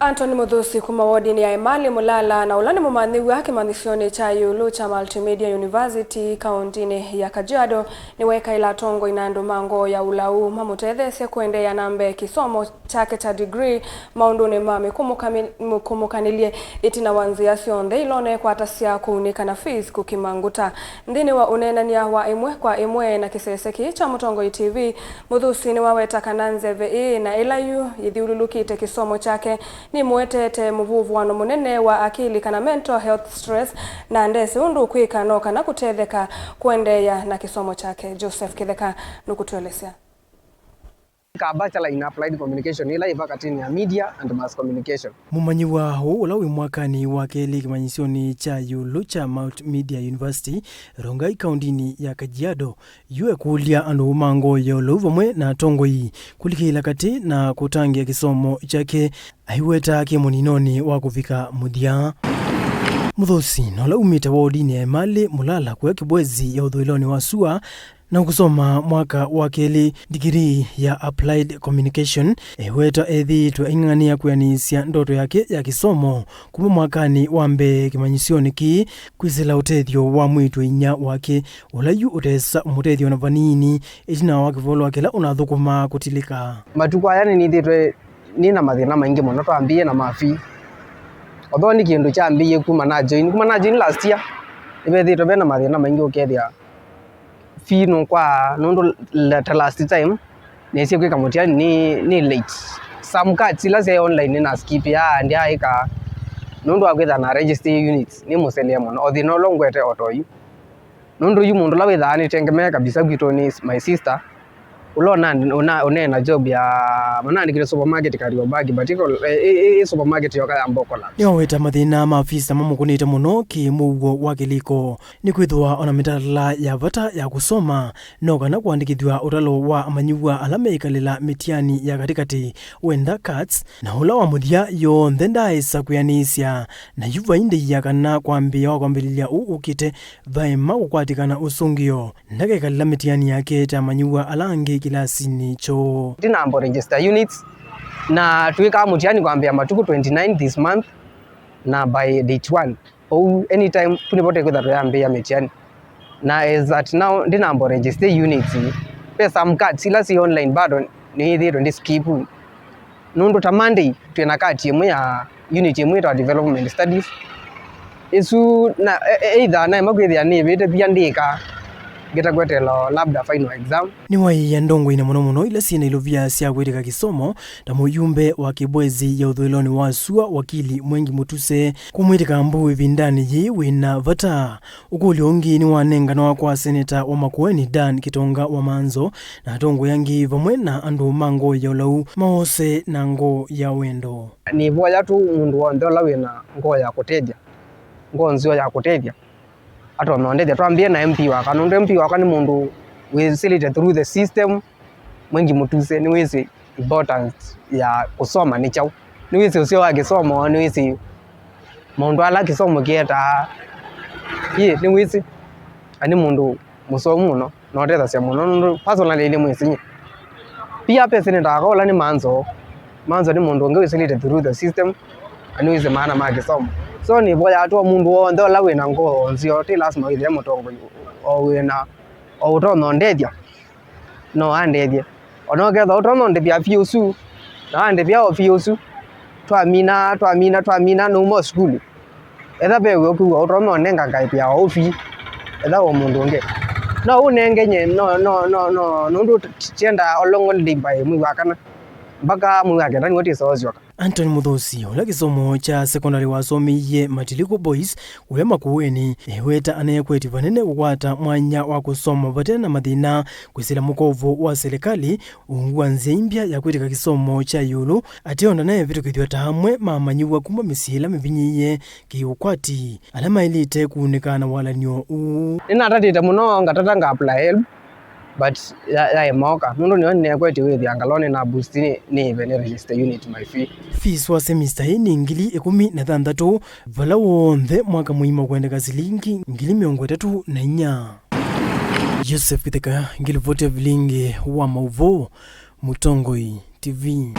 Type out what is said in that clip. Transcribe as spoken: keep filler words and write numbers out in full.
Anthony Muthusi kuma wodinĩ ya Emali Mulala, na ũla nĩ mũmanyĩw'a kĩmanyĩsyonĩ kya ĩũlũ kya Multimedia University kaũntĩnĩ ya Kajiado, nĩweekaĩla atongoi na andũ ma ngoo ya ũlau mamũtetheesye kũendeea na mbee kĩsomo kyake kya degree maũndũnĩ ma mĩkũmũkami-, mĩkũmũkanĩlye, ĩtina wa nzĩa syonthe ila ũneekwatasya kũunĩka na fees kũkima ngũta. Nthĩnĩ wa ũneenany'a wa ĩmwe kwa ĩmwe na kĩsese kĩĩ kya Mũtongoi T V, Muthusi nĩwaweta kana nzeve ĩĩ na ĩla yu yĩthyũlũlũkĩte kĩsomo kyake nĩmũetete mũvũvũano mũnene wa akili kana mental health stress, na ndesĩ ũndũ ũkwĩka no kana kũtetheka kũendeea na kĩsomo kyake. Joseph Kĩtheka nũkũtũelesya. Ka bachelor in applied communication, ĩla yĩ vakatĩnĩ ya media and mass communication. Mũmanyĩw'a ũũ ũla wĩ mwakanĩ wa kelĩ kĩmanyĩsyonĩ kya ĩũlũ kya Multimedia University, Rongai, kaũntĩnĩ ya Kajiado, yu ekũlya andũ ma ngoo ya ũlau vamwe na atongoi kũlikĩla katĩ na kũtangĩĩa kĩsomo kyake, aiweta kĩ mũninonĩ wa kũvika mũthya. Muthusi, na ũla umĩte wodinĩ ya Emali Mulala, kũya Kibwezi ya ũthũĩlonĩ wa sua, na ũkũsoma mwaka wa kelĩ ndigirii ya Applied Communication, eweta ethĩĩtwe aing'ang'anĩa kwĩanĩsya ndoto yake ya kĩsomo kuma mwakanĩ wa mbee kĩmanyĩsyonĩ kĩĩ kwĩsĩla ũtethyo wa mwĩĩtu-a-inyia wake, ũla yu ũtesa ũmũtethya ona vanini, ĩtina wa kĩvolwa kĩla ũnathũkũmaa kũtilĩka. Matukũ aya nĩnĩthĩĩtwe nĩ na mathĩna maingĩ mũno, twambĩĩe na ma fee. Although nĩ kĩndũ kyambĩĩe kuma na join, kuma na join last year, nĩvethĩĩtwe ve na mathĩna maingĩ ũkethĩa fee nũkwaa, nũndũ la-, ta last time, nesie kwĩka mũtiani nĩ, nĩ late. Some cards ila syaĩ online nĩna skip ya ndyaĩka, nũndũ wa kwĩtha na register units, nĩ mũselee mũno. O thĩna ũla ngwete o toyu. Nũndũ yu mũndũ ũla wĩthaa nĩtengemee kabisa kwitũ nĩ my sister, ũla ũna-, ũna-, ũneena job ya, manaandĩkĩte supermarket Kariobangi, but ĩko-, ĩ, ĩ, ĩ supermarket yoka yamba ũkola. Nĩwaweta mathĩna ma fees mamũkũnĩte mũno kĩ mũuo wa kĩlĩko. Nĩkwĩthĩwa ona mĩtalatala ya vata ya kũsoma no kana kũandĩkĩthw'a ũtalo wa amanyĩw'a ala meĩkalĩla mĩtiani ya katĩkatĩ, wenda cards, na ũla wa mũthya yonthe ndaaĩsa kwĩanĩsya, na yu vai ndĩia kana kwambĩĩa wa kwambĩlĩlya ũũ ũkĩte vaema kũkwatĩkana ũsũngĩo, ndakekalĩla mĩtiani yake ta amanyĩw'a ala angĩ kĩlasinĩ kyoo. Ndinamba register units, na twĩkaa mũtiani kwambĩĩa matukũ twenty-nine this month, na by date one, ou anytime, tu nĩvo tũkwĩtha tũyambĩĩa mĩtiani. Na as at now, ndinamba register units, ve some cards ila syĩ online bado nĩĩthĩĩtwe ndi skip. Nũndũ ta Monday, twĩ na kati ĩmwe ya unit ĩmwe ĩtawa Development Studies. Ĩsu na, e-, e-, either naema kwĩthĩa nĩvĩte via ndĩka, ngĩta kwetelwa labda final exam. Nĩwaĩĩa ndongoi na mũno mũno ila syĩ na ilovia sya kwĩtĩka kĩsomo, ta mũyumbe wa Kibwezi ya ũthũĩlonĩ wa sua, wakili Mwengi Mutuse, kũmwĩtĩka mbu ĩvindanĩ yĩĩ wĩ na vata. Ũkũlyo ũngĩ nĩwanenganwa kwa seneta wa Makueni, Dan Kitonga wa Manzo, na atongoi angĩ vamwe na andũ ma ngoo ya ũlau maose na ngoo ya wendo. Nĩvoya tu mũndũ w'onthe ũla wĩ na ngoo ya kũtethya, ngoo nzeo ya kũtethya, atonya ũndethya. Twambĩe na M P wakwa, nũndũ M P wakwa nĩ mũndũ wĩsĩlĩte through the system. Mwengi Mutuse nĩwĩsĩ importance ya kũsoma nĩ kyaũ. Nĩwĩsĩ ũseo wa kĩsomo, nĩwĩsĩ maũndũ ala kĩsomo kĩetaa. Ĩĩ, nĩwĩsĩ. Na nĩ mũndũ mũsomu mũno, na ũtethasya mũno, nũndũ personally nĩmwĩsĩ nyie. Pia pe seneta wakwa ũla nĩ Manzo. Manzo nĩ mũndũ ũngĩ wĩsĩlĩte through the system, na nĩwĩsĩ maana ma kĩsomo. So nĩvoyaa tu o mũndũ w'onthe ũla wĩ na ngoo nzeo, ti lasima wĩthĩe mũtongoi, o wĩ na, o ũtonya ũndethya, no andethye. Ona ũkethwa ũtonya ũndĩvya fee ũsu, na wandĩvya o fee ũsu, twamina, twamina, twamina, nũuma o sukulu. Etha ve wĩ ũkwĩw'a ũtonya ũnenga ngaĩvya o fee, etha o mũndũ ũngĩ. No ũnenge nye, no, no, no, no, nũndũ tienda o long holiday by mwei wa kana, mpaka mwei wa kenda nĩw'o tĩsa ũsyoka. Anthony Muthusi, ũla kĩsomo kya sekondalĩ wasomeie Matiliku Boys, wĩ Makueni, eweta aneekwetye vanene kũkwata mwanya wa kũsoma vate na mathĩna, kwĩsĩla mũkovo wa silikalĩ, ungu wa nzĩa imbya ya kwĩtĩka kĩsomo kya ĩũlũ, ateo ndanaevĩtũkĩthw'a ta amwe ma amanyĩw'a kuma mĩsyĩ ĩla mĩvinyĩĩe kĩ-ũkwati, ala maĩlĩte kũunĩka na walan'yo ũũ. Nĩnatatĩte mũno, ngatata nga apply HELB, but ya, yaema ũka. Nũndũ nĩyo nĩneekwetye wĩthĩa ngalonĩ na boost nĩ, nĩĩve nĩ register unit my fee. Fees wa semester ĩĩ nĩ ngili ĩkũmi na thanthatũ, vala w'onthe mwaka mũima ũkwendeka silingi ngili mĩongo ĩtatũ na inya. Joseph Kĩtheka, ngilivoti ya vilingi wa maũvoo, Mũtongoi T V.